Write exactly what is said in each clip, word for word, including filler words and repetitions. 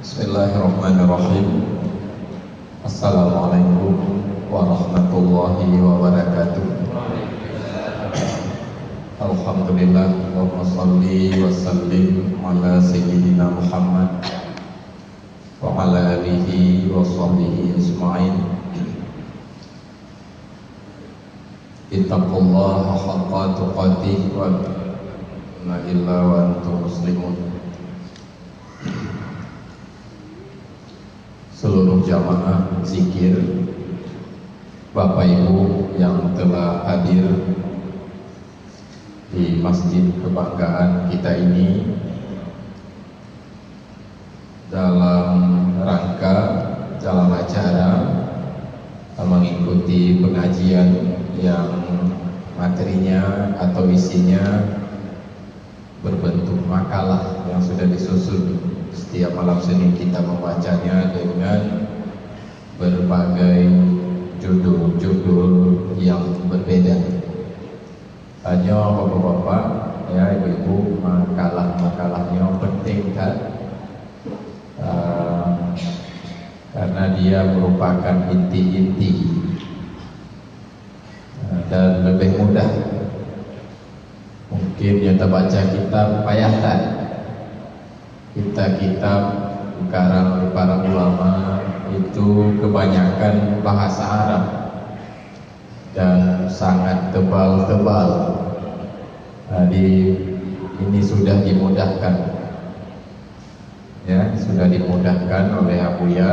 Bismillahirrahmanirrahim. Assalamualaikum warahmatullahi wabarakatuh. Alhamdulillah, Allahumma shalli wa sallim ala sayyidina Muhammad wa ala alihi wa sahbihi ajma'in. Ittaqullaha haqqa tuqatih wa la ilaha illa wa antum muslimun. Seluruh jamaah zikir, Bapak Ibu yang telah hadir di masjid kebanggaan kita ini, dalam rangka, dalam acara mengikuti pengajian yang materinya atau isinya berbentuk makalah yang sudah disusun. Setiap malam Senin kita membacanya dengan berbagai judul-judul yang berbeda. Tanyoe bapak-bapak, ya, ibu-ibu, makalah-makalah nyoe penting kan? Ah, karena dia merupakan inti-inti. Ah, dan lebih mudah. Mungkin yang terbaca kitab payah kan? Kitab-kitab karang para ulama itu kebanyakan bahasa Arab dan sangat tebal-tebal. Jadi, ini sudah dimudahkan. Ya, sudah dimudahkan oleh Abuya,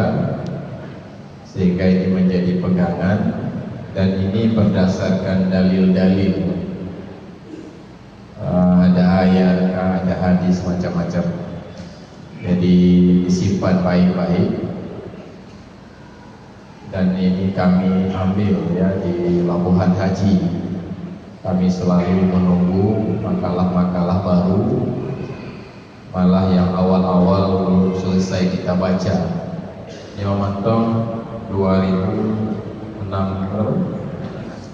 sehingga ini menjadi pegangan, dan ini berdasarkan dalil-dalil. Ah, ada ayat, ada hadis macam-macam. Jadi, disimpan baik-baik. Dan ini kami ambil, ya, di Labuhan Haji. Kami selalu menunggu makalah-makalah baru, malah yang awal-awal belum selesai kita baca. Nyoe mantong dua ribu enam,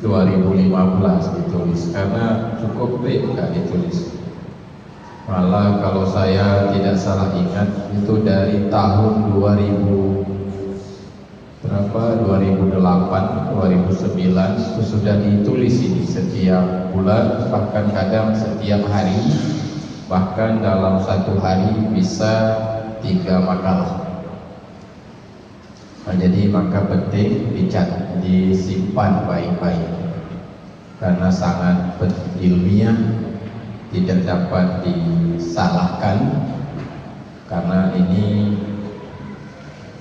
dua ribu lima belas ditulis, karena cukup treb ka ditulis. Malah kalau saya tidak salah ingat, itu dari tahun dua ribu berapa, dua ribu delapan, dua ribu sembilan, itu sudah ditulis ini setiap bulan, bahkan kadang setiap hari, bahkan dalam satu hari bisa tiga makalah. Nah, jadi maka penting dicat-, disimpan baik-baik, karena sangat pen-, ilmiah, tidak dapat disalahkan, karena ini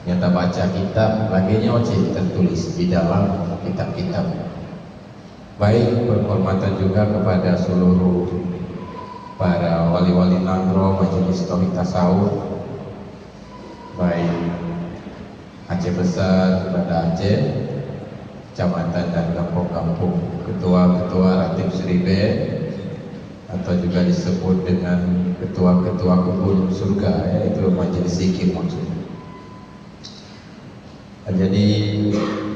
nyata baca kitab lagèe nyoe cit tertulis di dalam kitab-kitab. Baik, penghormatan juga kepada seluruh para wali-wali nanggroe Majelis Tauhid Tasawuf, baik Aceh Besar, Banda Aceh, kecamatan dan kampung-kampung, ketua-ketua Ratib Seribe, atau juga disebut dengan ketua-ketua kebun surga, ya, itu majelis zikir maksudnya. Jadi,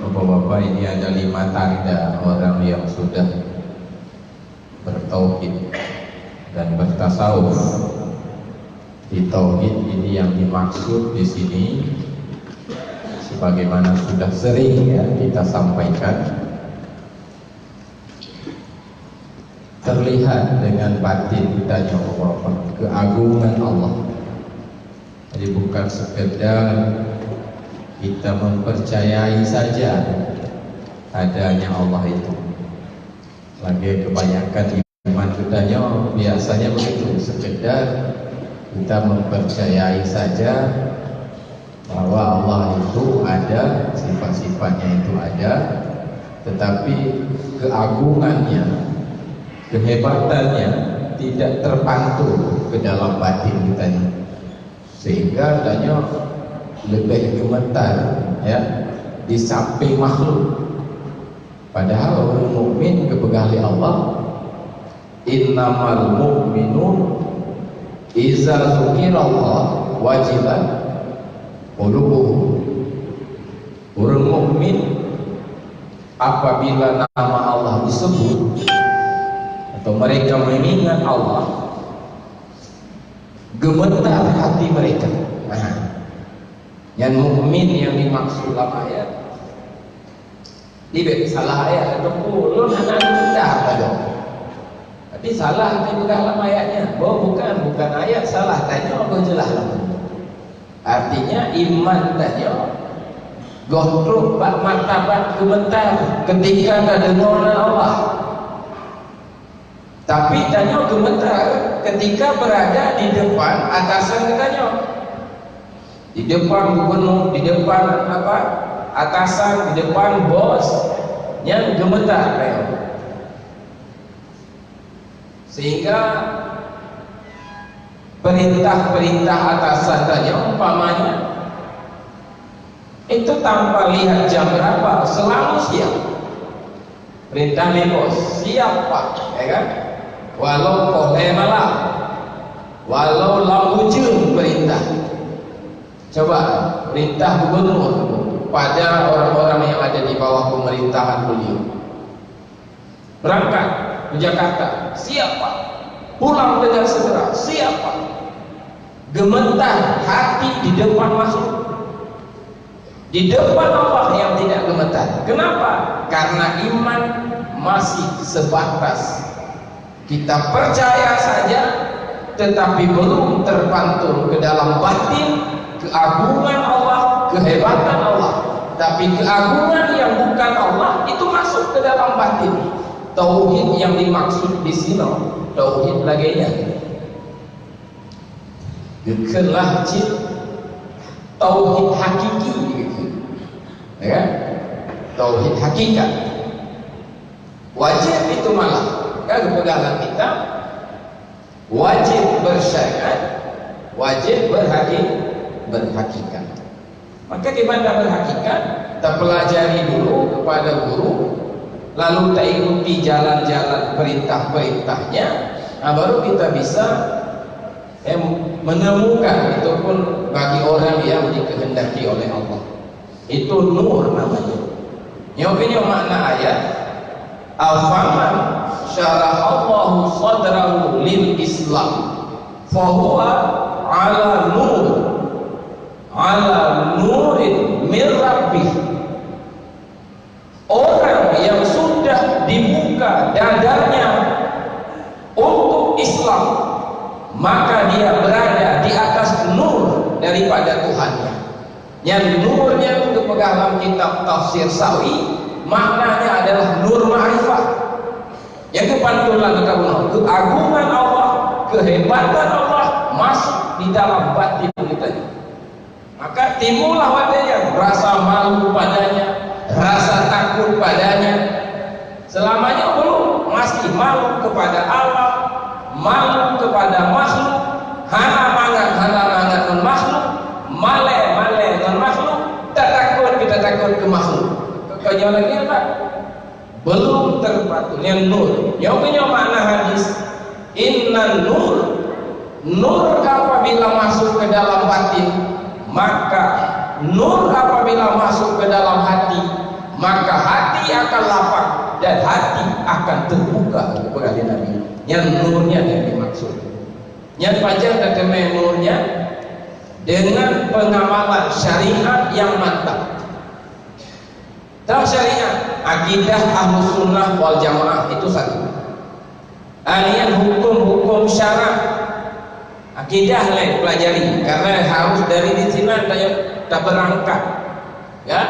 bapak-bapak, ini ada lima tanda orang yang sudah bertauhid dan bertasawuf. Di tauhid ini yang dimaksud di sini, sebagaimana sudah sering, ya, kita sampaikan, terlihat dengan batin kita nyoe, bapak-bapak, keagungan Allah. Jadi, bukan sekedar kita mempercayai saja adanya Allah itu. Lagèe kebanyakan iman kita nyoe biasanya begitu, sekedar kita mempercayai saja bahwa Allah itu ada, sifat-sifatnya itu ada, tetapi keagungannya, kehebatannya tidak terpantul ke dalam batin kita nyoe. Sehingga tanyoe lebih gemetar, ya, di samping makhluk. Padahal ureueng mukmin geupeugah lé Allah, "Innamal mu'minun iza zukirallah wajilat qulubuhum." Ureueng mukmin, apabila nama Allah disebut atau mereka mengingat Allah, gemetar hati mereka. Nah, Nyan mukmin nyang dimaksud lam ayat. Di bek salah ayat atau ulun hana geupeugah padum. Tapi salah teupeugah lam ayat nyan. Oh, bukan, bukan ayat salah, tanyoe beujeulaih lom. Artinya iman tanyoe goh trok bak martabat geumeuntar ketika tadeungoe nan Allah. Tapi tanyoe geumeuntar ketika berada di depan atasan geutanyoe. Di depan gubernur, di depan apa, atasan, di depan bos, nyan geumeuntar tanyoe. Sehingga perintah-perintah atasan tanyoe umpamanya, itu tanpa lihat jam berapa, selalu siap. Perintah lé bos, siap, Pak, ya kan? Walau poh lhèe malam, walau lam ujeuen perintah. Coba, perintah gubernur pada orang-orang yang ada di bawah pemerintahan beliau. Berangkat ke Jakarta, siap, Pak. Pulang dengan segera, siap, Pak. Gemetar hati di depan makhluk. Di depan Allah yang tidak gemetar. Kenapa? Karena iman masih sebatas kita percaya saja, tetapi belum terpantul ke dalam batin keagungan Allah, kehebatan Allah. Tapi keagungan yang bukan Allah itu masuk ke dalam batin. Tauhid yang dimaksud di sini, tauhid lagèe nyan. Geukheun lah cit tauhid hakiki, geukheun. Ya kan? Tauhid hakikat. Wajib itu malah. Kan geupeugah lam kitab, wajib bersyariat, wajib berhaki-, berhakikat. Maka kiban taberhakikat, tapelajari dulu kepada guru, lalu taikuti jalan-jalan perintah-perintahnya, nah, baru kita bisa, eh, menemukan itu pun bagi orang yang dikehendaki oleh Allah. Itu nur namanya. Nyoe keuh nyoe makna ayat, "Afaman syarahallahu sadrahu lil Islam, fahuwa ala nur, ala nurin min rabbih." Orang yang sudah dibuka dadanya untuk Islam, maka dia berada di atas nur daripada Tuhannya. Nyan nur nyan geupeugah lam kitab Tafsir Sawi, maknanya adalah nur ma'rifah. Nyang geupantulan geutanyoe, keuagungan Allah, kehebatan Allah masuk di dalam batin geutanyoe. Maka timbullah watèe nyan rasa malu padanya, rasa takut padanya. Selamanya belum, masih malu kepada alam, malu kepada makhluk, hana mangat, hana mangat ngon makhluk, malèe, malèe ngon makhluk, tatakot, tatakot keu makhluk. Keu nyoe lagèe apa? Belum terpatul. Nyan nur. Nyoe keuh nyoe makna hadis. Innan nur. Nur apabila masuk ke dalam batin, maka nur apabila masuk ke dalam hati, maka hati akan lapang dan hati akan terbuka, kata Nabi. Nyan nur nyan yang dimaksud. Nyan pajan tateumé nur nyan? Dengan pengamalan syariat yang mantap. Dalam syariat, akidah Ahlus Sunnah wal Jamaah itu satu. Alian hukum-hukum syarak, akidah lé pelajari, karena harus dari di sinan ta-, taberangkat. Ya?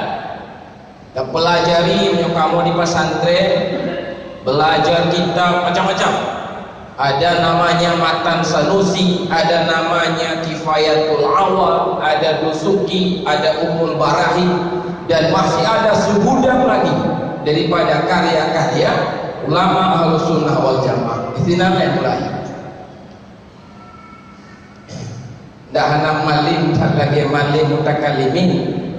Tapelajari meunyoe kamoe di pesantren, belajar kitab macam-macam. Ada namanya Matan Sanusi, ada namanya Kifayatul Awam, ada Dusuki, ada Ummul Barahin, dan masih ada segudang lagi daripada karya-karya ulama Ahlus Sunnah wal Jamaah. Di sinan mulai. Ndak hana malim that lagèe malim mutakalimin,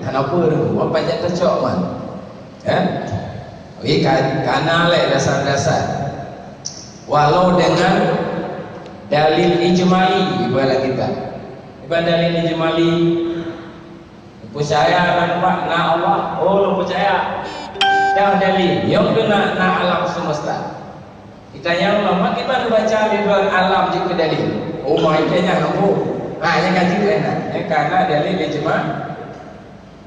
hana peue, apa jak teucok man. Ya? Oke, ka-, kana lé dasar-dasar. Walau dengan dalil ijmali, ibarat kita. Ibarat dalil ijmali, peucaya tanpa na Allah, oh, lo peucaya. Dah dalil, nyang kena na alam semesta. Itanyong lom, mak kiban baca di luar alam jeuet keu dalil. Oh, mak ikeu nyan hambô. Ha, nyan ka jeuet, eh, nah. Nyan ka na dalil ijma.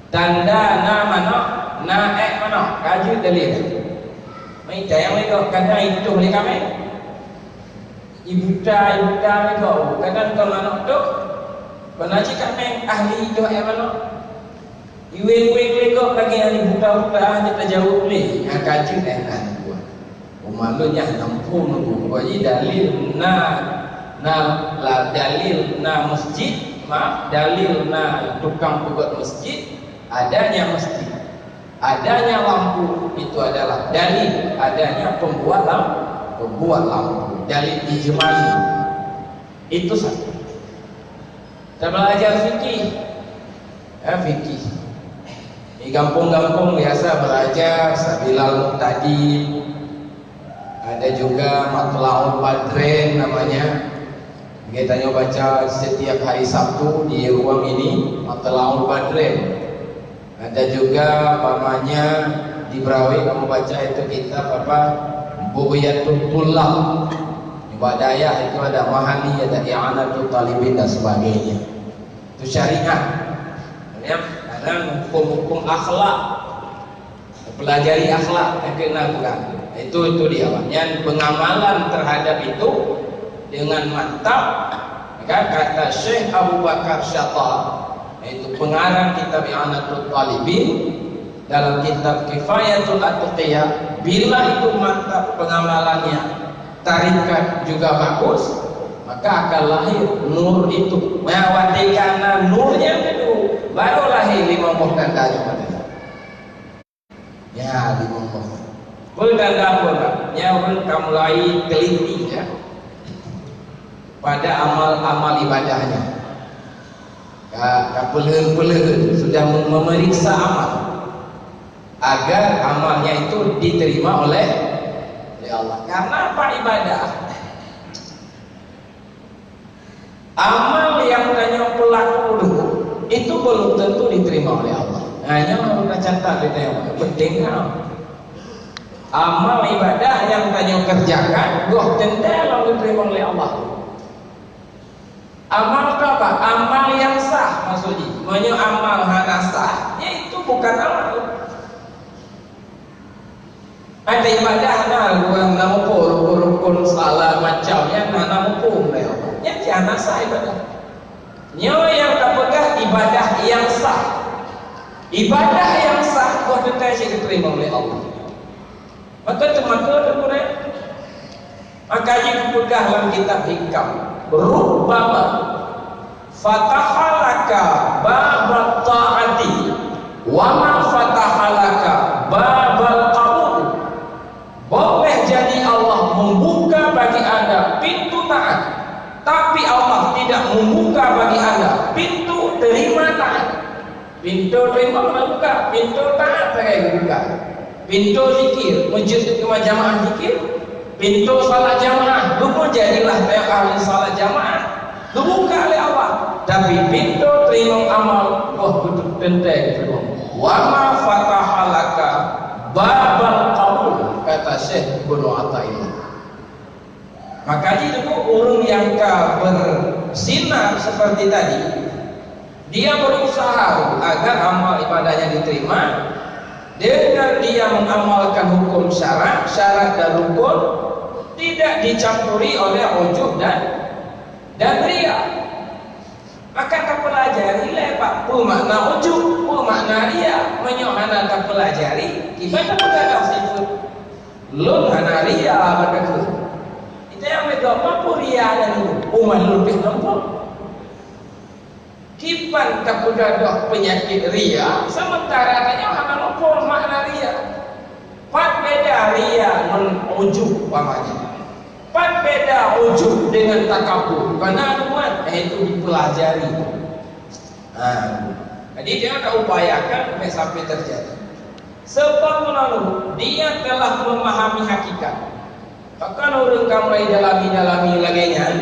Tanda na manok, na ék manok, ka jeuet dalil. Meuitai nyang lagèe kadang itoh lé kaméng. Ibuta, ibuta lé gob, kadang kon manok toh. Kon na cit kaméng ahli itoh ék manok. Iweng-weng lé gob lagèe nyang ibuta-buta, hana tajaweueb lé. Nyang ka jeuet ék na dibuat. Umat lôn nyan hana muphom nunggu. Jadi dalil na, na la-, dalil na masjid, maaf, dalil na tukang peugöt masjid, adanya masjid, adanya lampu itu adalah dalil adanya pembuat lam-, pembuat lampu. Dalil ijmali. Itu satu. Kita belajar fikih. Ya, fikih. Di gampông-gampông biasa belajar Sabilal Muhtadin. Ada juga Matla'ul Badrin namanya. Kita nyoba baca setiap hari Sabtu di ruang ini, Matla'ul Badrin. Ada juga, umpamanya, di Brawek kamu baca itu kitab apa? Bughyatul Thullab. Di Ba'da Yah itu ada Mahali, ada I'anatul Talibin dan sebagainya. Itu syariat. Ya, karena hukum-hukum akhlak. Pelajari akhlak yang kena kurang. Itu, itu dia. Nyan pengamalan terhadap itu dengan mantap. Kan kata Syekh Abu Bakar Syatha, yaitu pengarang kitab I'anatul Talibin, dalam kitab Kifayatul Atqiya, bila itu mantap pengamalannya, tarikat juga bagus, maka akan lahir nur itu. Nah, watèe ka na nur nyang keudua, baru lahir limong boh tanda nyoe. Ya, limong boh. Peue tanda peue, Pak? Nyan ureueng ka mulai teliti, ya, pada amal-amal ibadahnya. Ka, ka peuleuheun-peuleuheun, sudah mem-, memeriksa amal, agar amalnya itu diterima oleh, oleh Allah. Karena apa ibadah? Amal nyang tanyoe peulaku dulu, itu belum tentu diterima oleh Allah. Nah, nyoe harus tacatat di tanyoe. Penting kan? Amal ibadah nyang tanyoe kerjakan, goh teuntèe lom diterima oleh Allah. Amal tu apa? Amal nyang sah, maksud jih. Meunyoe amal hana sah, ya itu bukan amal. Ada ibadah na ureueng na muphom rukon-rukon segala macam, nyan na, na muphom lé. Nyan cit hana sah ibadah. Nyoe nyang tapeugah ibadah nyang sah. Ibadah nyang sah, goh teuntèe cit diterima oleh Allah. Maka teumakot ureueng. Maka jipeugah lam kitab Hikam, "Rubbama fataha laka babat ta'ati, wa ma fataha laka babal qabul." Boleh jadi Allah membuka bagi anda pintu taat, tapi Allah tidak membuka bagi anda pintu terima taat. Pintoe teurimong na buka, pintoe taat sagai geubuka. Pintoe zikir, meujeuet teuma jamaah zikir. Pintoe salat jamaah, geumeujadilah tanyoe ahli salat jamaah, geubuka lé Allah. Tapi pintoe teurimong amal, goh beutôi teuntèe geuteurimong. "Wa ma fataha laka babal qabul," kata Syekh Ibnu Athaillah. Maka jih teungku, ureueng nyang ka bersinar seperti tadi, dia berusaha agar amal ibadahnya diterima dengan dia mengamalkan hukum syarat, syarat dan rukun, tidak dicampuri oleh ujub dan, dan ria. Maka tapeulajari lé, Pak, peue makna ujub, peue makna ria. Meunyoe hana tapeulajari, kiban tapeugah sifeuet, "Lôn hana ria," bak takheun. Kita nyang meudoa, "Peue ria nyan lôn? Umat lôn pih lempong." Kiban tapeugah peunyakét ria, sementara tanyoe hana lempong makna ria. Pat beda ria ngon ujub umpamanya. Pat beda ujub dengan takabur. Kana nuan, eh, itu dipelajari. Ha. Jadi, dia nak upayakan supaya sampai terjadi. Sebab meulalu dia telah memahami hakikat. Bahkan ureueng ka mulai dalami-dalami lagèe nyan,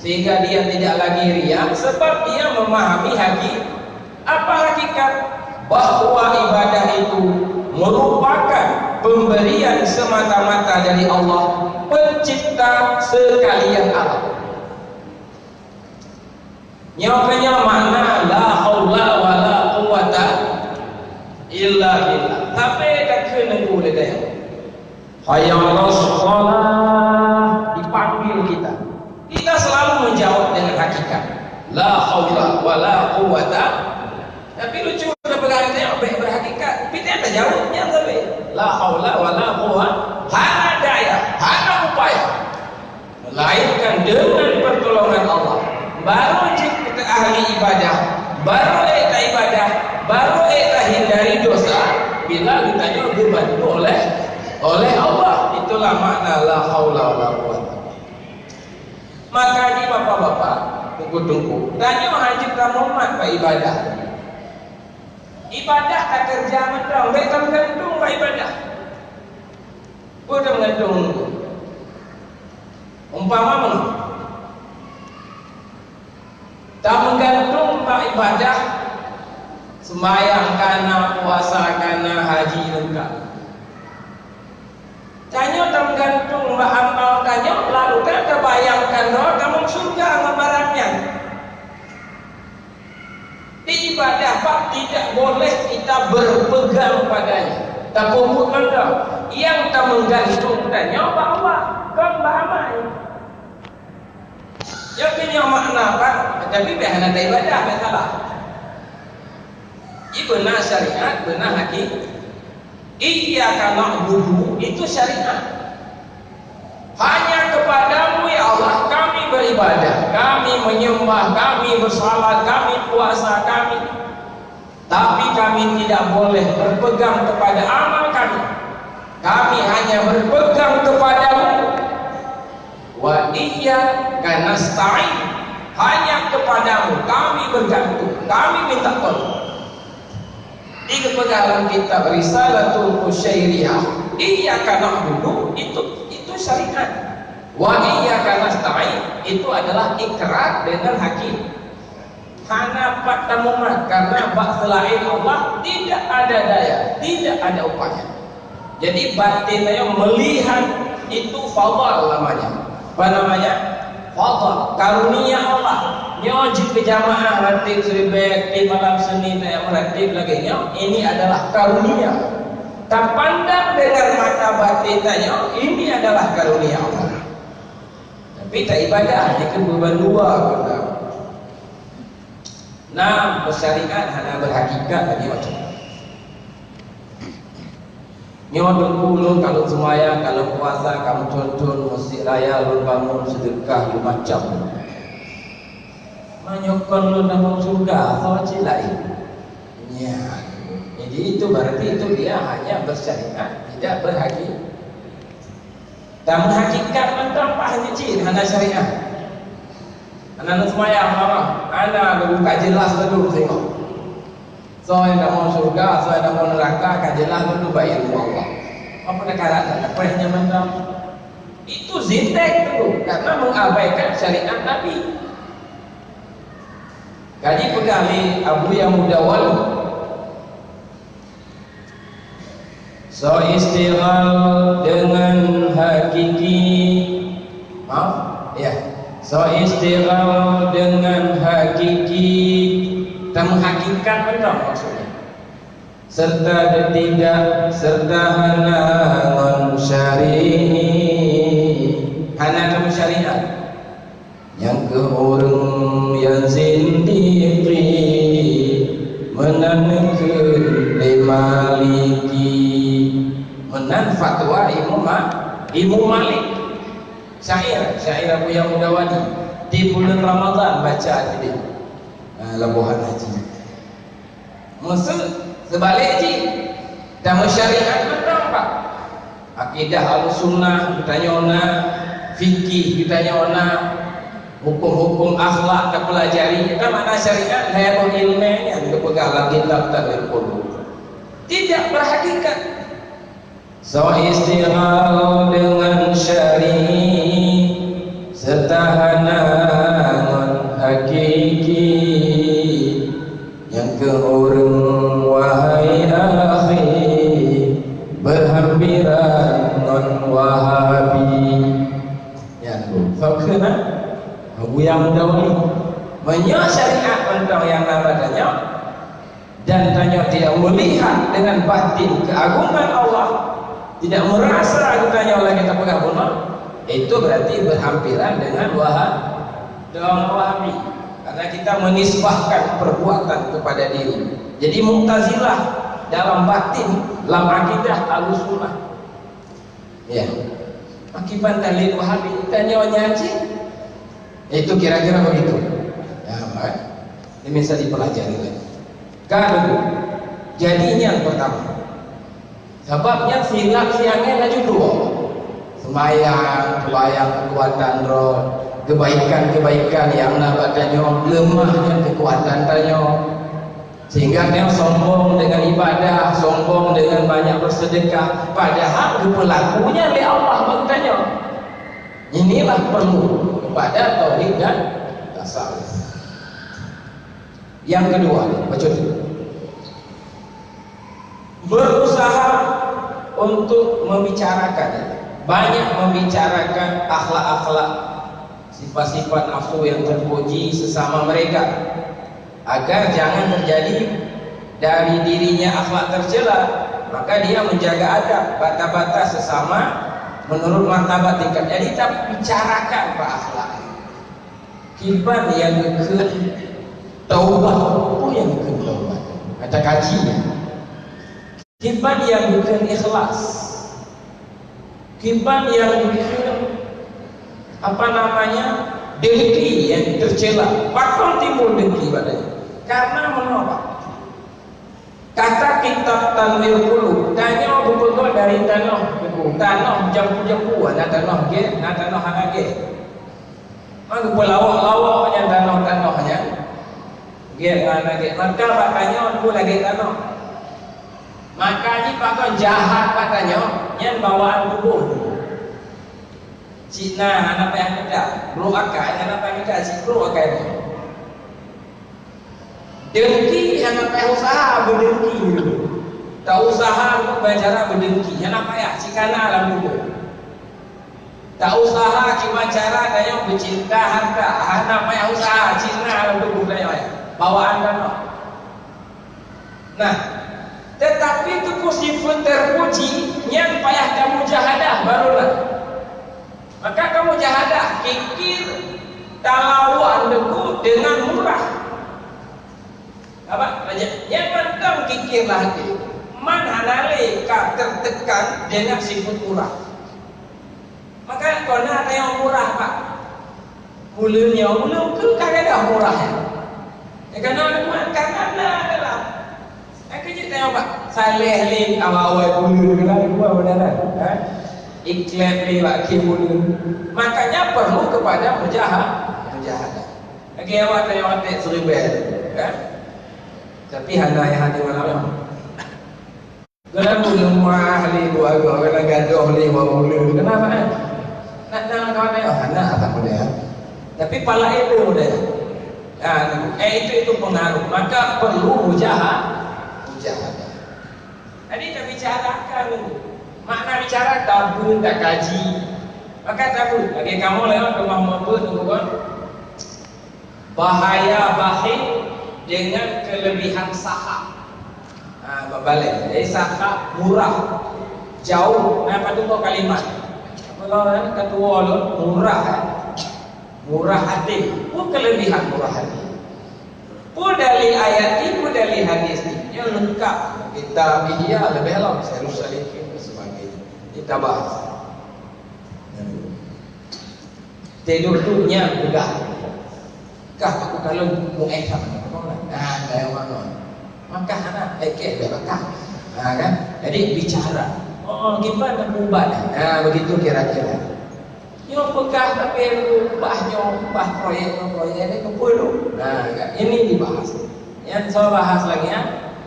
sehingga dia tidak lagi ria, sebab dia memahami haki-, apa hakikat bahwa ibadah itu merupakan pemberian semata-mata dari Allah, pencipta sekalian alam. Nyoe keuh nyoe makna la haula wala quwwata Hayya 'alas shalah, dipanggil kita. Kita selalu menjawab dengan hakikat. La haula wala quwwata. Tapi lucu, udah pegang dia, baik berhakikat. Tapi dia tak jawab, dia tak baik. La haula wala quwwata. Hana daya, hana upaya. Melainkan dengan pertolongan Allah. Baru jeuet kita ahli ibadah, baru ék ta ibadah, baru ék ta hindari dosa, bila geutanyoe geubantu oleh, oleh Allah. Itulah makna la haula wala quwwata. Maka di bapak-bapak, teungku-teungku, tanyoe hana jeuet tamumat bak ibadah. Ibadah ka keureuja mantong, bék tameugantung bak ibadah. Peue tameugantung? Umpama meunoe, tameugantung bak ibadah, seumbahyang ka na, puasa ka na, haji lengkap. Tanyoe tameugantung bak amal tanyoe, lalu ka tabayangkan droe tamong syeuruga ngon barang nyan. Di ibadah, Pak, tidak boleh kita berpegang padanya. Tapeubuet mantong. Nyang tameugantung tanyoe bak Allah, kon bak amal. Ya, keu nyoe makna, Pak. Tapi bék hana ta ibadah, bék salah. Ji beuna syariat, beuna hakikat. Iyyaka na'budu itu syariat. Hanya kepada-Mu, ya Allah, kami beribadah, kami menyembah, kami bersalat, kami puasa, kami. Tapi kami tidak boleh berpegang kepada amal kami. Kami hanya berpegang kepada-Mu. Wa iyyaka nasta'in. Hanya kepada-Mu kami bergantung, kami minta tolong. Di geupeugah lam kitab Risalatul Qusyairiyah, "Iyyaka na'budu," itu, itu syariat. "Wa iyyaka nasta'in," itu adalah ikrar dengan hakikat. Hana pat tamumat, karena bak selain Allah tidak ada daya, tidak ada upaya. Jadi, batin nyoe melihat itu fadl namanya. Apa namanya? Fadl, karunia Allah. Nyoe jeuet keu jamaah ratib siribèe, di malam Senin nyoe ratib lagèe nyoe, ini adalah karunia. Tapandang dengan mata batin tanyoe, ini adalah karunia Allah. Tapi ta ibadah, nyoe keu beuban dua kita. Na meusyariat hana berhakikat lagi macam. Nyoe teungku lôn ka lôn seumayang, ka lôn puasa, ka meuthon-thon, meuseujid raya lôn bangon, seudeukah lôn macam. Meunyoe kon lôn dalam syurga, asai cit laén. Ya. Jadi itu berarti itu dia hanya bersyariat, tidak berhakikat. Dan meuhakikat mantong paih cit hana syariat. Hana neuseumayang, hana, hana ka jeulaih laju singoh. Soe nyang tamong syurga, soe nyang tamong neuraka ka jeulaih laju bak ilmu Allah. Apa nak karat tak dapat nyan mantong? Itu zindek tu, karena mengabaikan syariat Nabi. Ka jipeugah lé Abu Ya'mur Dawawi, soe istighal dengan hakiki, maaf, ya, soe istighal dengan hakiki, tameuhakikat mantong maksudnya. Serta tidak, serta hana ngon syari'i, hana ngon syariat. Nyang keuh ureuëng nyang zindiki, meunan kheun lé Maliki. Meunan fatwa Imam Ma-, Imam Malik. Syair, syair Abu Ya'mur Dawawi. Di bulan Ramadan baca jadi, ah, labohan haji. Maksud, seubalek jih, tameusyariat mantong, Pak. Akidah Ahlussunnah geutanyoe na, fikih geutanyoe na, huköm-huköm akhlak tapeulajari, ka makna syariat, lhée boh iéleumé nyan geupeugah lam kitab Tadribul Qulub. Tidak berhakikat. Soe istighal dengan syari'i, serta hana ngon hakiki. Nyang keu ureuëng, wahai akhi, berhampiran ngon Wahabi. Nyan tu. Soe kheun na? Abu Ya'mur Dawawi. Meunyoe syariat mantong nyang na badan nyoe, dan tanyoe tidak melihat dengan batin keagungan Allah, Tidak merasa geutanyoe lagée tapeugah bunoe, itu berarti berhampiran dengan Wahab-, dengan Wahabi. Karena kita menisbahkan perbuatan kepada diri. Jadi Mu'tazilah dalam batin, lam akidah Ahlussunnah. Ya. Akibat dalil Wahabi, tanyoe nyan cit. Itu kira-kira begitu. Ya, baik. Ini bisa dipelajari lagi. Kan, jadi yang pertama. Sabab nyan silap siangnya laju dua. Sembahyang, sembahyang kekuatan roh, kebaikan-kebaikan yang na bak tanyoe, lemah nyan kekuatan tanyoe. Sehingga dia sombong dengan ibadah, sombong dengan banyak bersedekah, padahal geupelakunya lé Allah bak tanyoe. Inilah perlu kepada tauhid dan tasawuf. Yang kedua, baca dulu. Berusaha untuk membicarakan, banyak membicarakan akhlak-akhlak, sifat-sifat nafsu yang terpuji sesama mereka, agar jangan terjadi dari dirinya akhlak tercela, maka dia menjaga adab, batas-batas sesama menurut martabat tingkat. Jadi, kita bicarakan bak akhlak. Kiban nyang geukheun taubat, peue nyang geukheun taubat? Ata kaji nyan. Kiban nyang geukheun ikhlas. Kiban nyang geukheun, apa namanya, dengki nyang tercela. Pakon timbul dengki padanya? Karena meunoe, Pak. Kata kitab Tanwir Qulub, tanyoe geupeugah dari tanoh, tanoh jampu-jampu, na tanoh gét, na tanoh hana gét. Maka geupeulawok-lawok nyan tanoh-tanoh nyan. Gét ngon hana gét. Maka bak tanyoe pun lagée tanoh. Maka jih pakon jahat bak tanyoe, nyan bawaan tuboh. Cit na hana payah mita, brok akai hana payah mita, cit brok akai nyan. Dengki hana payah usaha beudengki. Ta usaha untuk cara beudengki, hana payah, cit kana lam tuboh. Ta usaha kiban cara tanyoe beucinta harta, hana payah usaha, cit na lam tuboh tanyoe, bawaan tanoh. Nah, tetapi tuku sifat terpuji nyan payah kamujahadah baru na. Maka kamujahadah, kikir talawan deungon murah. Apa? Nyan mantong kikir lah hati. Man hana lé ka tertekan dengan sifat murah. Maka kon na tanyoe murah, Pak. Ulôn nyoe, ulôn keuh ka gadôh murah nyan. Nyang keunoe leumoh ka na dalam. Nyang keuh jeuet tanyoe, Pak. Saléh lé awai-awai ulôn keunan leumoh beuneunan, ha? Iklep lé bak khem ulôn. Makanya perlu kepada mujaha-, mujahadah. Lagèe awak tanyoe até siribèe, ha? Tapi hana nyang hana malam nyoe. Keunan meuneuh mah lé dua goe, keunan gadôh lé dua buleuen. Keunan mah, eh? Nak, nak, nak, nak, oh, hana, tak boleh, ya. Tapi pala ilmu deh. Ah, eh, itu, itu pengaruh. Maka perlu mujaha-, mujahadah. Jadi, tabicarakan dulu. Makna bicara tabeuet, takaji. Maka tabeuet. Lagèe kamoe lewat rumah mabeuet, tunggu kan. Bahaya bakhil dengan kelebihan sakhak. Ha, babalek. Jadi sakhak murah. Jauh. Nah, patut kalimat. Apa lôn, eh, ketua lôn murah, eh. Murah hati. Peue kelebihan murah hati? Peue dalil ayat ni, peue dalil hadis ni? Nyan lengkap. Kitab Ihya lebih lom, Sairus Salikin dan sebagainya. Kita bahas. Teuduek-duek nyan peugah, "Kah aku kalon mu'eh sama." Nah, kaya mano. Maka hana, eh, keh, dah bakah. Nah, kan? Jadi, bicara. Oh, gimana ubat? Nah, begitu kira-kira. Nyoe peugah tapi ubah nyoe, ubah proyek nyoe, proyek ni keupeue tu? Nah, kan? Ini dibahas. Yang saya bahas lagi, ya,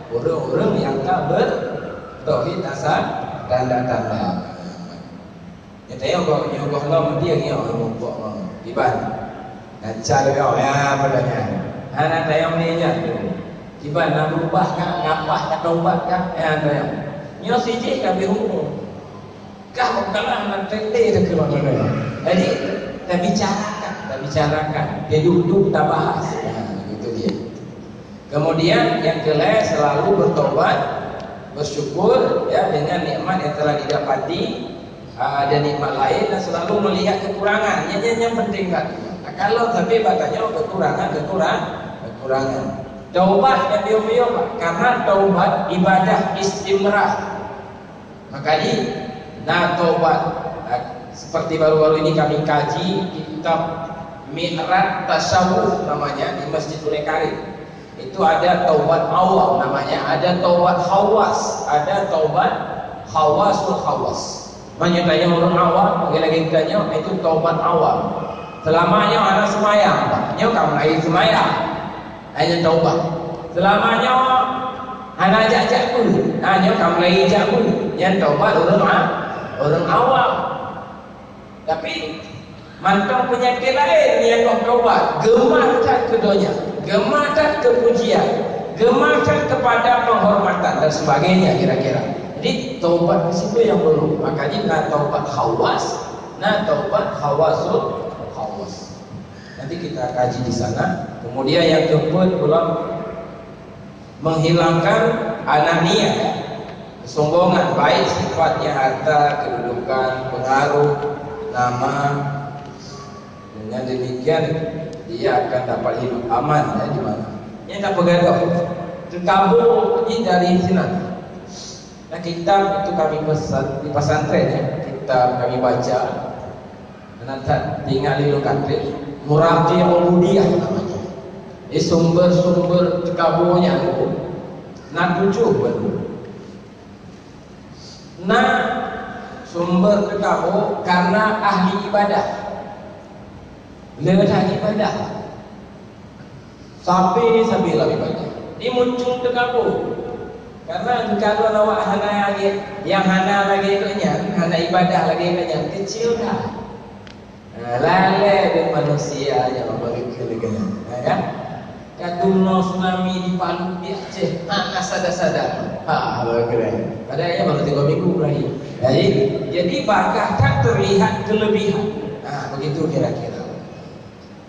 ureueng-ureueng yang tak bertauhid asal tanda-tanda. Nyoe tayong goh, nyoe goh lom dia nyoe muphom ngon. Kiban. Gaca lé goh, ya, apa dah nyan. Hana tayong ni nyan tu. Kiban na berubah ka, ngapah ka taubat ka, ya, tayong. Nyoe sijih ka beuhuköm. Kah meukalah na teuntèe teukeubang nyoe. Jadi, tabicarakan, tabicarakan. Dia duduk tabahas. Ya, itu dia. Kemudian, yang kelima, selalu bertobat Bersyukur, ya, dengan nikmat yang telah didapati, ah, dan nikmat lain, dan selalu melihat kekurangan. Yang, yang, yang penting kan. Nah, kalau sampai batanya kekurangan, kekurangan, kekurangan. Taubat yang biôh-biôh, Pak. Karena taubat ibadah istimrar. Maka di, nah, taubat, nah, seperti baru-baru ini kami kaji kitab Mi'raj Tasawuf namanya di Masjid Karim. Itu ada taubat awam namanya, ada taubat khawas, ada taubat khawasul khawas. Meunyoe tanyoe ureuëng awam, lagi-lagi tanyoe itu taubat awam. Selama nyoe hana seumayang, nyoe ka mulai seumayang. Hanya taubat. Selama nyoe hana jak-jak pun, ha, nyoe ka mulai jak pun. Nyan taubat ureuëng a-, ureuëng awam. Tapi mantong peunyakét laén nyang goh taubat, geumah that keu donya, geumah that keu pujian, geumah that kepada penghormatan dan sebagainya kira-kira. Jadi taubat di situ yang perlu. Makanya na taubat khawas, na taubat khawasul khawas. Nanti kita kaji di sana. Kemudian yang keempat, pula menghilangkan anania, kesombongan, baik sifatnya harta, kedudukan, pengaruh, nama. Dengan demikian, dia akan dapat hidup aman, ya, di mana? Yang tak bergaduh. Terkabur ni dari sinan. Nah, kitab itu kami pesan di pesantren, ya. Kitab kami baca. Karena tak tinggal di lokasi, Muraqi Ubudiyah namanya. Di sumber-sumber teukaburnya tu, na tujuh baru. Na sumber teukabu karena ahli ibadah. Le ahli ibadah. Sabe-sabe lam ibadah. Di muncung teukabu. Karena kalau awak hana lagi, yang hana lagi tu nyan, hana ibadah lagi tu nyan, kecil dah. Ha, lalai deh manusia nyang meureuka lagée nyan, ha, kan? Ka tunoe tsunami di Palu, di Aceh, hana sada-sada. Ha, lagée nyan. Padahai nyan baru tiga minggu berakhir. Jadi, jadi bagaih that terlihat kelebihan. Ha, begitu kira-kira.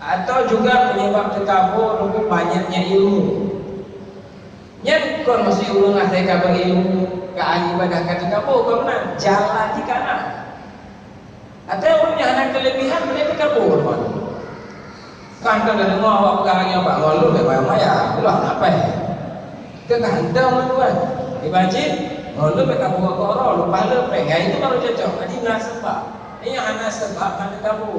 Atau juga penyebab teukabu nunggu banyaknya ilmu. Nyan kon meusti ureuëng asai ka beurilmu, ka ahli ibadah ka teukabu, kon meunan. Jalan jih ka na. Ada ureuëng nyang hana keulebihan, boleh teukabu, teman. Kan ka deungoe awak peugah lagée nyan, "Bak ngon lôn bèk maya-maya, lôn hana péng." Keu ganteng, tuan. Di masjid, ngon lôn bèk kabu keu uroe, lôn pahala péng. Nyan itu baru cocok. Jadi, na sebab. Nyang hana sebab, hana teukabu.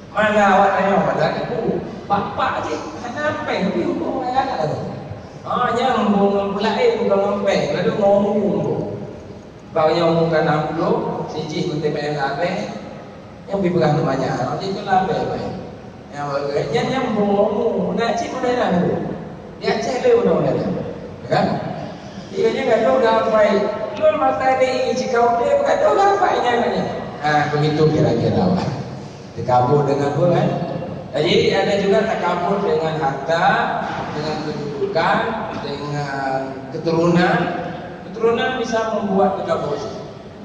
Mana awak tanyong, mana ibu? Bapak jih, hana péng, tapi huköm raya ka lalu. Ha, nyang bungong peulaén, bungong péng, lalu ngomong. Bak nyoe umur ka enam puluh, sijih meuteumé labée, nyang pi peugah namanya, nyoe itu labée bae. Nyang bagai, nyan nyang boh mu, na cit model nyan tu. Di Aceh le model nyan. Kan? Iya nya gadoh gapai. Lôn masa di cikau dia gadoh gapai nyan nyan. Ha, begitu kira-kira, Pak. Takabur dengan apa, kan? Jadi, ada juga takabur dengan harta, dengan kedudukan, dengan keturunan. Keturunan bisa membuat takabur.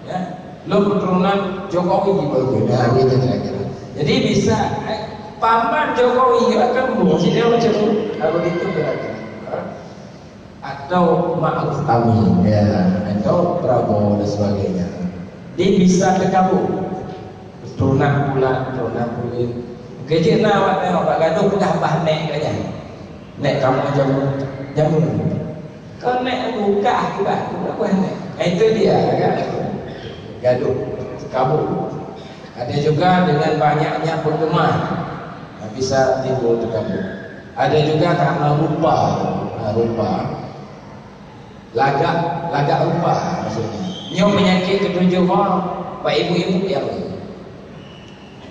Ya. Lôn keturunan Jokowi baru beda, gitu kira-kira. Jadi, bisa, eh, paman Jokowi akan membuat dia macam tu. Kalau gitu kira-kira. Atau Ma'ruf Amin, ya, atau Prabowo dan sebagainya. Dia bisa takabur. Keturunan pula, keturunan pula. Kejap na awak tengok, bak gadoh peugah bah nek kat nyan. Nek kamoe jameun, jameun. Kau nek buka akibat, buka bah nek. Nah, itu dia, kan? Gadoh, takabur. Ada juga dengan banyaknya penggemar, nah, bisa timbul takabur. Ada juga karena rupa, nah, rupa. Lagak, lagak rupa maksudnya. Nyoe penyakit ketujuh ho, bak ibu-ibu yang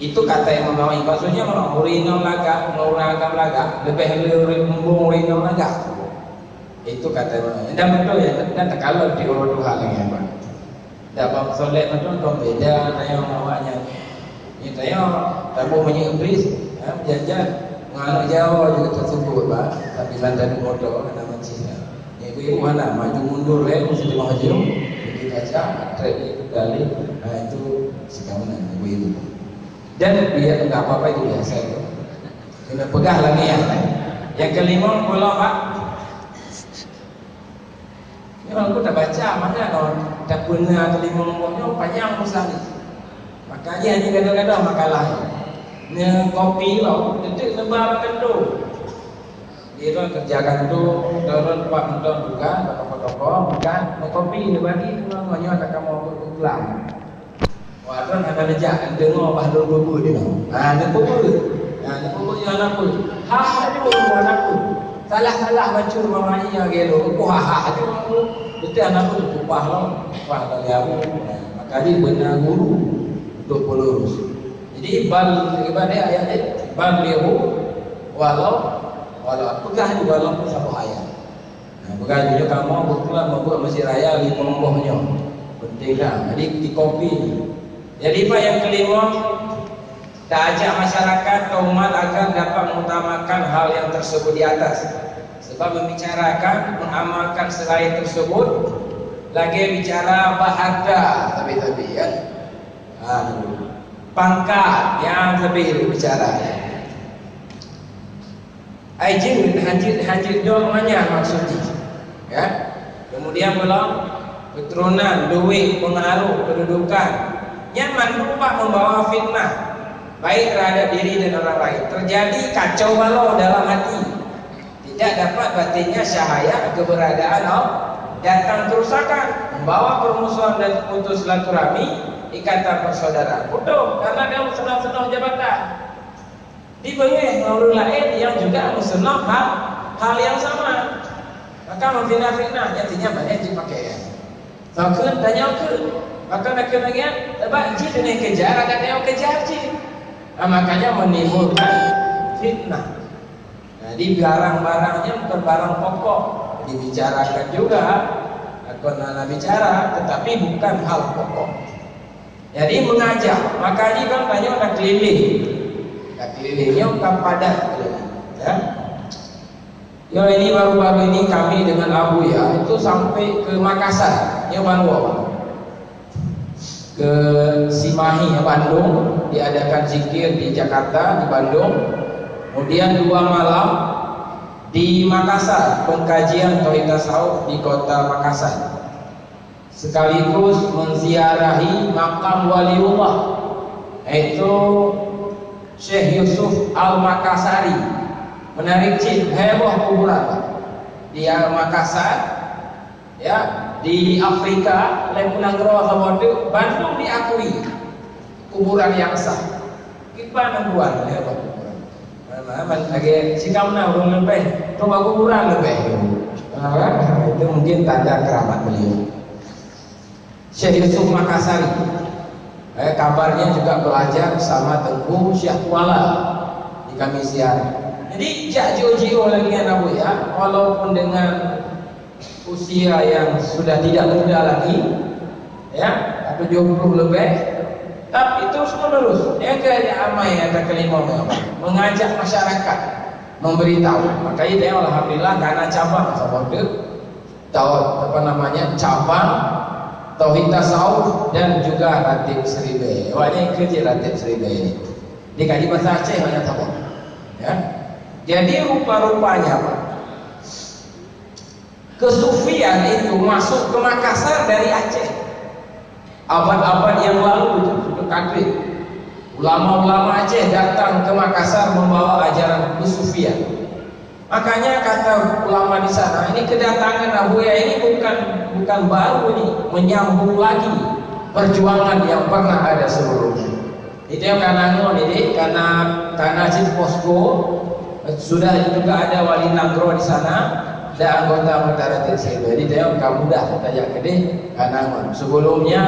itu kata Imam Nawawi. Maksudnya, ureueng inong lagak, ureueng agam lagak, leubeh le ureueng mumbong ureueng inong lagak. Itu kata Imam Nawawi. Dan betul ya, dan takalon di ureueng tuha lagèe nyan. Dak bak solat mantong, dong beda tayong awak nyan. Nyan tayong taboh minyeuk iblis, ha, janjan ngon aneuk Jawa juga tersebut, bah, tapi lantaran moto hana mancih dah. Ibu-ibu hana maju mundur lé, mesti di maju, di kaca, trek di kali, ha, itu sikawanan ibu-ibu. Dan dia enggak apa-apa, itu biasa itu. Kena pegang lagi ya. Yang kelima, pula, Pak. Aku tak baca, mana dah tapeuna telimong boh nyoe panyang masa ni. Makanya ni kadang-kadang makalah ni. Ni kopi lo, detik lebar kan tu. Dia tu kerja kan tu, turun tempat nonton bukan, toko-toko bukan, ni kopi ni bagi tu namanya tak kamu iklan. Wah, kan hana lejak, deungoe bah lôn peubuet deungoe. Ha, neupeubuet. Ha, neupeubuet nyoe hana peue. Ha, ha, ju hana peue. Salah-salah bacut mama iya gelo. Ku ha, ha, ju aku. Betul hana peue, kupah lom. Kupah dari aku. Ha, maka dia benar guru untuk pelurus. Jadi, bal, ibadah ayat ni, bal lihu walau, walau, peugah ju walaupun saboh ayat. Nah, bukan nyoe kamoe beutôi meubuet masjid raya limong boh nyoe. Penting lah. Jadi, dikopi. Jadi, Pak, yang kelima, taajak masyarakat atau umat agar dapat mengutamakan hal yang tersebut di atas. Sebab membicarakan, mengamalkan selain tersebut, lagèe bicara bak harta, tapi-tapi, ya. Ha, pangkat, ya, tapi bicara. Ai jeuet, hajat, hajat dong manyang maksud jih. Ya. Kemudian pula, keturunan, duit, pengaruh, kedudukan. Nyan mandum bak membawa fitnah, baik terhadap diri dan orang lain. Terjadi kacau balau dalam hati. Tidak dapat batinnya syahaya keberadaan Allah. Datang kerusakan, membawa permusuhan dan putus silaturahmi, ikatan persaudaraan. Putus, karena dia senang-senang jabatan. Dibeungéh ngon ureuëng laén nyang juga meuseunang hal, hal nyang sama. Maka meufitnah-fitnah, nyang tinyan banyak jipakée. Soe kheun tanyoe kheun, maka nakeuh lagée nyan, sabab jih keuneuk keujah, adak tanyoe keujah jih. Nah, makanya menimbulkan fitnah. Jadi, barang-barang nyan bukan barang pokok dibicarakan juga, akan hana bicara, tetapi bukan hal pokok. Jadi, mengajak, maka jih kan tanyoe takeulileng. Takeulileng nyoe ka padat, ya. Ya, ini baru-baru ini kami dengan Abuya itu sampai ke Makassar, ya, Bandung. Ke Simahi, ya, Bandung, diadakan zikir di Jakarta, di Bandung. Kemudian dua malam di Makassar, pengkajian tauhid tasawuf di kota Makassar. Sekaligus menziarahi makam waliullah, yaitu Syekh Yusuf Al-Makassari. Menarik cit, heboh kuburan di Makassar, ya, di Afrika, lain pula nanggroe saboh teuk, bandum diakui kuburan yang sah. Kiban nan buat, ya, bak kuburan. Mana, mana, lagi sikam na ureuëng leubeh, tu bak kuburan leubeh. Ha, kan? Itu mungkin tanda keramat beliau. Syekh Yusuf Makassari. Eh, kabarnya juga belajar sama Tengku Syekh Kuala di kami ziarah. Jadi, jak jiôh-jiôh lagi anak buya, walaupun dengan usia yang sudah tidak muda lagi, ya, tujuh puluh lebih, tapi terus menerus, ya, ke amai ada kelima mengajak masyarakat memberitahu. Makanya dia alhamdulillah karena cabang saboh teuk, tau apa namanya, cabang tauhid tasawuf dan juga ratib seribai. Awaknya ikut je ratib seribai ini. Dia kaji bahasa Aceh banyak tahu. Ya. Jadi rupa-rupanya apa? Kesufian itu masuk ke Makassar dari Aceh. Abad-abad yang lalu itu sudah kaget. Ulama-ulama Aceh datang ke Makassar membawa ajaran kesufian. Makanya kata ulama di sana, ini kedatangan Abuya ini bukan, bukan baru ini, menyambung lagi perjuangan yang pernah ada sebelumnya. Itu yang kana ngon ini, kana, kana cit posko, sudah juga ada wali nanggroe di sana, dan anggota-anggota Ratib Sebe. Jadi, dia bukan mudah kita jak keudeh kana ngon. Sebelumnya,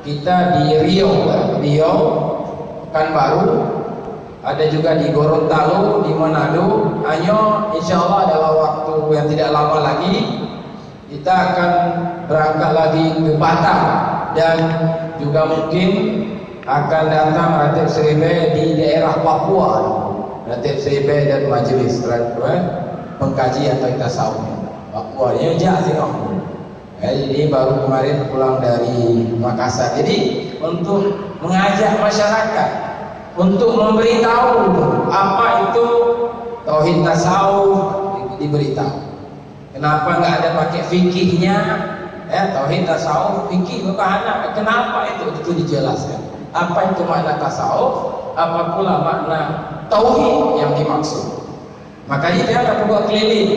kita di Riau, Riau, Pekanbaru, ada juga di Gorontalo, di Manado. Hanya, insya Allah, dalam waktu yang tidak lama lagi, kita akan berangkat lagi ke Batam dan juga mungkin akan datang Ratib Sebe di daerah Papua, Ratib Sebe dan majlis, eh, pengkajian atau tasawuf Papua. Ya, jak sini. Eh, ini baru kemarin pulang dari Makassar. Jadi, untuk mengajak masyarakat untuk memberitahu apa itu tauhid tasawuf, diberitahu. Kenapa nggak ada pakai fikihnya? Ya, tauhid, tasawuf, fikih, bukan anak. Kenapa itu? Itu dijelaskan. Apa itu makna tasawuf? Apa pula makna tauhid yang dimaksud? Makanya dia ada peubuat keliling.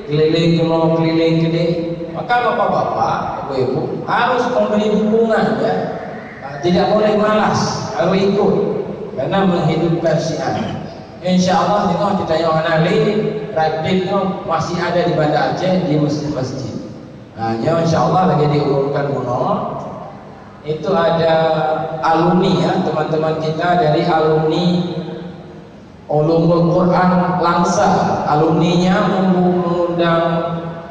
Keliling keunoe, keliling keudeh. Maka bapak-bapak, ibu-ibu, harus memberi dukungan, ya. Ah, tidak boleh malas, harus ikut. Karena menghidupkan syiar. Insya Allah, tengok kita yang hana lé, Raddin tu masih ada di Banda Aceh, di masjid-masjid. Nah, nyoe insya Allah lagi diumumkan bunoe. Itu ada alumni, ya, teman-teman kita dari alumni Ulumul Quran Langsa. Alumninya mengundang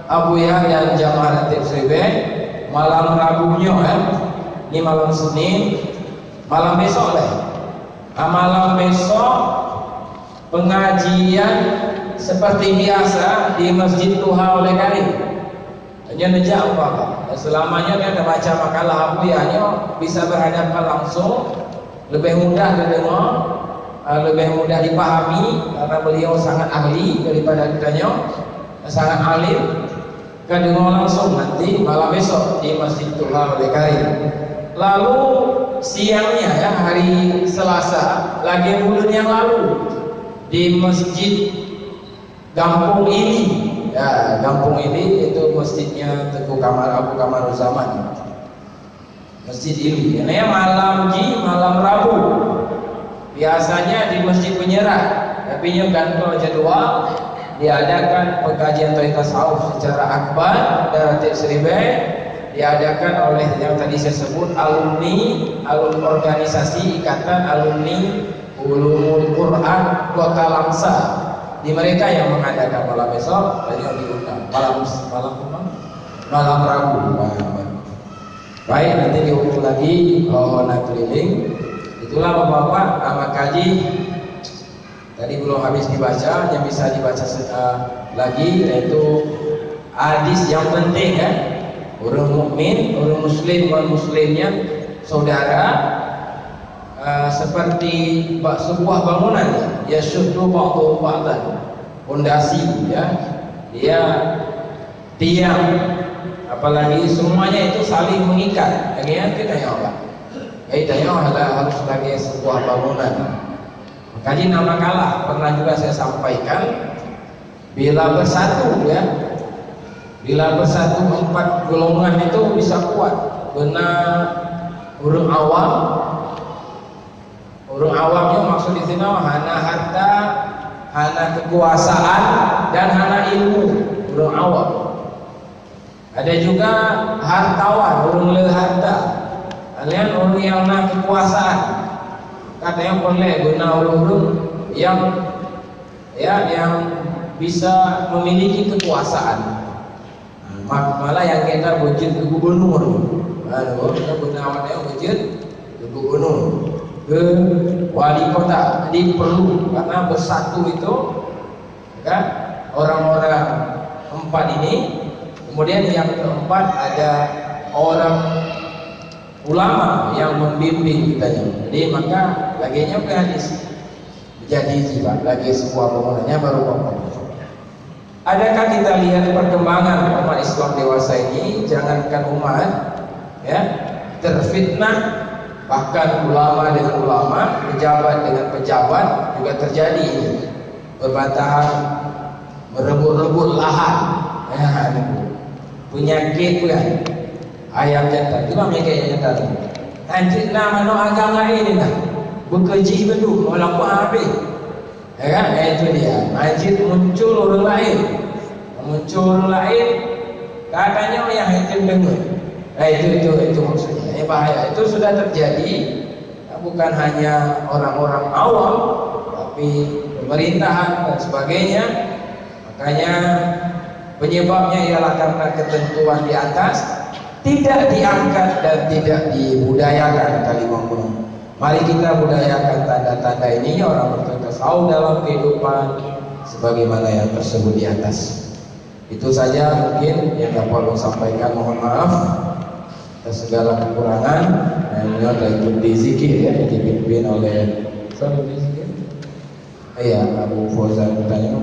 Abuya dan jamaah Ratib Sribe malam Rabu nyoe, ya. Ini malam Senin, malam besok lah. Nah, malam besok pengajian seperti biasa di Masjid Tuha Oleh Karim. Hanya neujak umpama. Selamanya dia ada baca makalah Abuya nyoe bisa berhadapan langsung, lebih mudah didengar, eh, lebih mudah dipahami karena beliau sangat ahli daripada kita nyoe, sangat alim. Ka deungoe langsung nanti malam besok di Masjid Tuha Oleh Karim. Lalu siangnya, ya, hari Selasa, lagi bulan yang lalu, di Masjid Gampong Ili. Ya, Gampong Ili itu masjidnya Teuku Kamar, Abu Kamaruzzaman. Masjid Ili. Ini malam di malam Rabu. Biasanya di Masjid Penyerah, tapi nyoe gantoe jadwal, diadakan pengkajian tauhid tasawuf secara akbar dan Ratib Sribe diadakan oleh yang tadi saya sebut, alumni, alumni organisasi Ikatan Alumni Ulumul Quran Kota Langsa. Di mereka yang mengadakan malam besok, dan yang diundang malam, malam apa? Malam Rabu. Nah, baik, nanti diumum lagi, oh, nak keliling. Itulah bapak-bapak, ah, maka jih tadi belum habis dibaca, yang bisa dibaca se-, ah, lagi, yaitu hadis yang penting, ya. Orang mukmin, orang muslim, orang muslimnya saudara, ah, seperti ba-, sebuah bangunan, ya, syuddu ba'du ba'dan. Fondasi, ya. Dia tiang, apalagi semuanya itu saling mengikat. Lagi yakin tanya Allah. Jadi tanya Allah harus sebagai sebuah bangunan. Makanya nama kalah pernah juga saya sampaikan, bila bersatu, ya, bila bersatu empat golongan itu bisa kuat. Beuna ureuëng awam, ureuëng awam nyoe maksud di sinoe hana harta, hana kekuasaan, dan hana ilmu. Ureuëng awam. Ada juga hartawan, ureuëng le harta. Laén ureuëng nyang na kekuasaan. Katanya boleh guna ureuëng-ureuëng yang, ya, yang bisa memiliki kekuasaan. Nah, ma-, malah nyang geutanyoe beujeuet keu gubernur. Nah, kita guna awak nyang beujeuet keu gubernur, keu wali kota. Jadi perlu, karena bersatu itu, kan, orang-orang empat ini. Kemudian yang keempat ada orang ulama yang membimbing kita. Jadi maka lagèe nyoe hadis jadi jiwa lagi sebuah bangunannya baru kokoh. Adakah kita lihat perkembangan umat Islam dewasa ini? Jangankan umat, ya, terfitnah, bahkan ulama dengan ulama, pejabat dengan pejabat juga terjadi ini. Berbatahan, merebut-rebut lahan. Ya, itu. Penyakit pun kan. Ayam jantan. Cuba mikir ayam jantan. Anjing na manok agam lain ni nah. Bekeji beduk, walaupun habis. Ya kan? Ya, itu dia. Anjing muncul orang lain. Muncul orang lain. Katanya yang itu dengar. Ya, itu, itu, itu maksudnya. Ini bahaya. Itu sudah terjadi. Ya, bukan hanya orang-orang awam, tapi pemerintahan dan sebagainya. Makanya penyebabnya ialah karena ketentuan di atas tidak diangkat dan tidak dibudayakan kalimat bunuh. Mari kita budayakan tanda-tanda ini, orang bertauhid tasawuf dalam kehidupan sebagaimana yang tersebut di atas. Itu saja mungkin yang dapat saya sampaikan. Mohon maaf atas segala kekurangan. Dan ini adalah ikuti zikir, ya, yang dipimpin oleh, siapa yang zikir? Iya, Abu Fauzan bertanya.